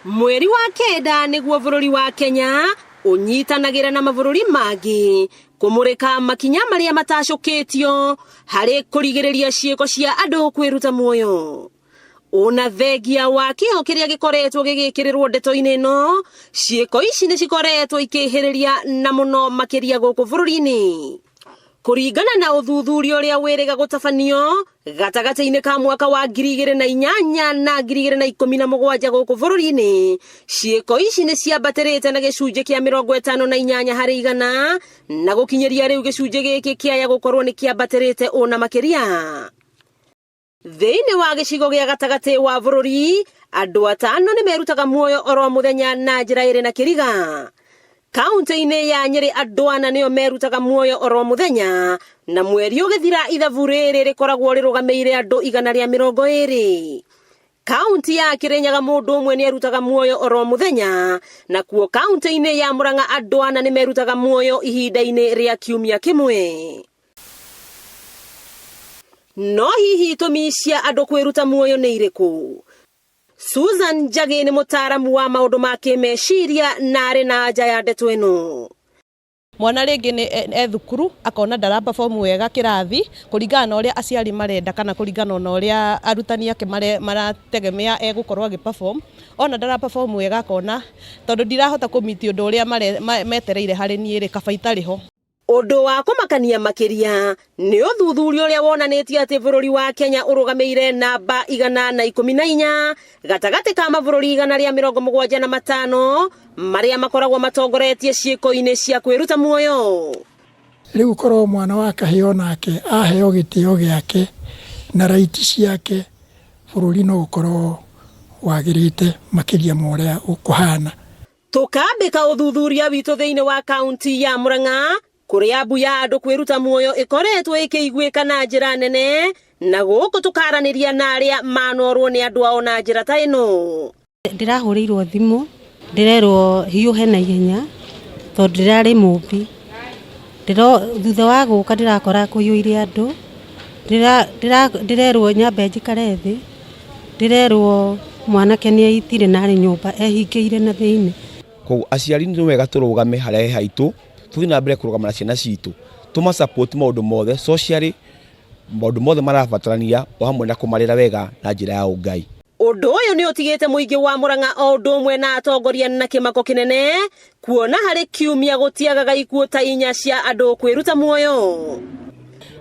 Mweri wa kenda nĩguo bũrũri wa Kenya ũnyitanagĩra na mabũrũri mangĩ kũmũrĩka makinya marĩa matacũkĩtio harĩ kũrigĩrĩria ciĩko cia andũ kwĩruta muoyo. Ona thengia wa kĩo kĩrĩa gĩkoretwo gĩgĩkĩrĩrwo ndeto-inĩ ĩno, ciĩko ici nĩ cikoretwo ikĩhĩrĩria na mũno makĩria gũkũ bũrũri-inĩ. Kũringana na ũthuthuria ũrĩa wĩrĩga gũtabanio gatagatĩ-inĩ ka mwaka wa 2008 na 2017 gũkũ bũrũri-inĩ, ciĩko ici nĩ ciambatĩrĩte na gĩcunjĩ kĩa 58 harĩ igana, na gũkinyĩria rĩu gĩcunjĩ gĩkĩ kĩaya gũkorwo nĩ kĩambatĩrĩte ũna makĩria. Thĩinĩ wa gĩcigo gĩa gatagatĩ wa bũrũri, andũ atano nĩ merutaga muoyo oro mũthenya na njĩra ĩrĩ na kĩriga. Kaunti-inĩ ya Nyĩrĩ andũ ana nĩo merutaga muoyo oro mũthenya, na mweri ũgĩthira ithabu rĩrĩ rĩkoragwo rĩrũgamĩire andũ 120. Kaunti ya Kĩrĩnyaga mũndũ ũmwe nĩ erutaga muoyo oro mũthenya, nakuo kaunti-inĩ ya Mũrang'a andũ ana nĩ merutaga muoyo ihinda-inĩ rĩa kiumia kĩmwe. No hihi itũmi cia andũ kwĩruta muoyo nĩ irĩkũ? Susan Njagĩ nĩ mũtaaramu wa maũndũ ma kĩmeciria na arĩ na anja ya ndeto ĩno. Mwana rĩngĩ nĩ e thukuru akona ndara perform wega kĩrathi kũringana na ũrĩa aciari marenda kana kũringana na ũrĩa arutani ake marategemea egũkorwo agĩ perform. Ona ndara perform wega akona tondũ ndirahota kũ meet ũndũ ũrĩa metereire harĩ niĩ rĩ, kaba itarĩ ho. Ũndũ wa kũmakania makĩria nĩ ũthuthuria ũrĩa wonanĩtie atĩ bũrũri wa Kenya ũrũgamĩire namba 114 gatagatĩ ka mabũrũri 175 marĩa makoragwo matongoretie ciĩko-inĩ cia kwĩruta muoyo. Rĩu korwo mwana wa kahĩĩ onake aheo gĩtĩo gĩake na right ciake, bũrũri no ũkorwo wagĩrĩte makĩria ma ũrĩa kũhana. Tũkambĩka ũthuthuria witũ thĩinĩ wa kaunti ya Murang'a kũrĩa mbu ya andũ kwĩruta muoyo ĩkoretwo ĩkĩiguĩka na njĩra nene, na gũkũ tũkaranĩria na arĩa manorwo nĩ andũ ao na njĩra ta ĩno. Ndĩrahũrĩirwo thimũ ndĩrerwo hiũhe na ihenya tondũ ndĩrarĩ mũmbi. Thutha wa gũka ndĩrakora kũiyũire andũ, ndĩrerwo nyambe njikare thĩ. Ndĩrerwo mwanake nĩ eitire na arĩ nyũmba ehingĩire na thĩinĩ. Koguo aciari nĩ wega tũrũgame harĩa he haitũ, tũthiĩ na mbere kũrũgama na ciana citũ, tũma support maũndũ mothe socially, maũndũ mothe marabatarania o hamwe na kũmarera wega na njĩra ya ũngai. Ũndũ ũyũ nĩ ũtigĩte mũingĩ wa Murang'a o ũndũ ũmwe na atongoria na kĩmako kĩnene, kuona harĩ kiumia gũtiagaga ikuũ ta inya cia andũ kwĩruta muoyo.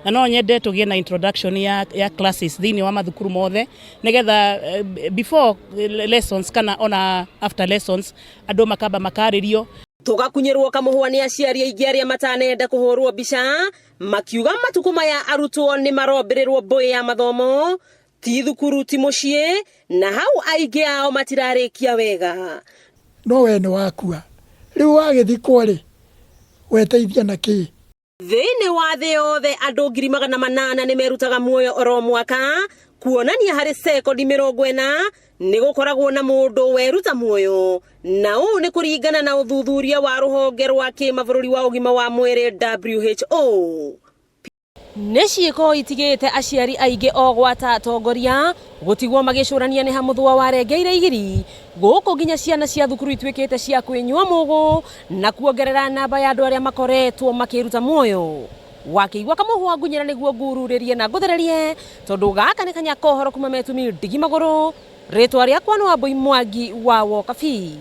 Na no nyende tũgĩe na introduction ya classes thĩinĩ wa mathukuru mothe nĩgetha before lessons kana ona after lessons andũ makamba makarĩrio. Tũgakunyĩrwo kamũhwa nĩ aciari aingĩ arĩa matanenda kũhũrwo mbica makiuga matukũ maya arutwo nĩ marombĩrĩrwo mbũĩ ya mathomo ti thukuru ti mũciĩ na hau aingĩ ao matirarĩkia wega. No we nĩ wakua, rĩu wagĩthikwo rĩ, weteithia na kĩ? Thĩinĩ wa thĩ yothe andũ 800,000 nĩ merutaga muoyo oro mwaka, kuonania harĩ sekondi 40 nĩ gũkoragwo na mũndũ weruta muoyo, na ũũ nĩ kũringana na ũthuthuria wa rũhonge rwa kĩmabũrũri wa ũgima wa mwĩrĩ WHO. Nĩ ciĩko itigĩte aciari aingĩ o gwata atongoria gũtigwo magĩcũrania nĩ ha mũthũa warengeire igiri, gũkũ nginya ciana cia thukuru ituĩkĩte cia kwĩnyua mũgũ na kuongerera namba ya andũ arĩa makoretwo makĩruta muoyo. Wakĩigua kamũhwa ngunyĩra nĩguo ngururĩrie na ngũthererie, tondũ gaka nĩ kanya kohoro kuma metumi ndigi magũrũ, rĩtwa rĩakwa nĩ Wambui Mwangi wa Wokabi.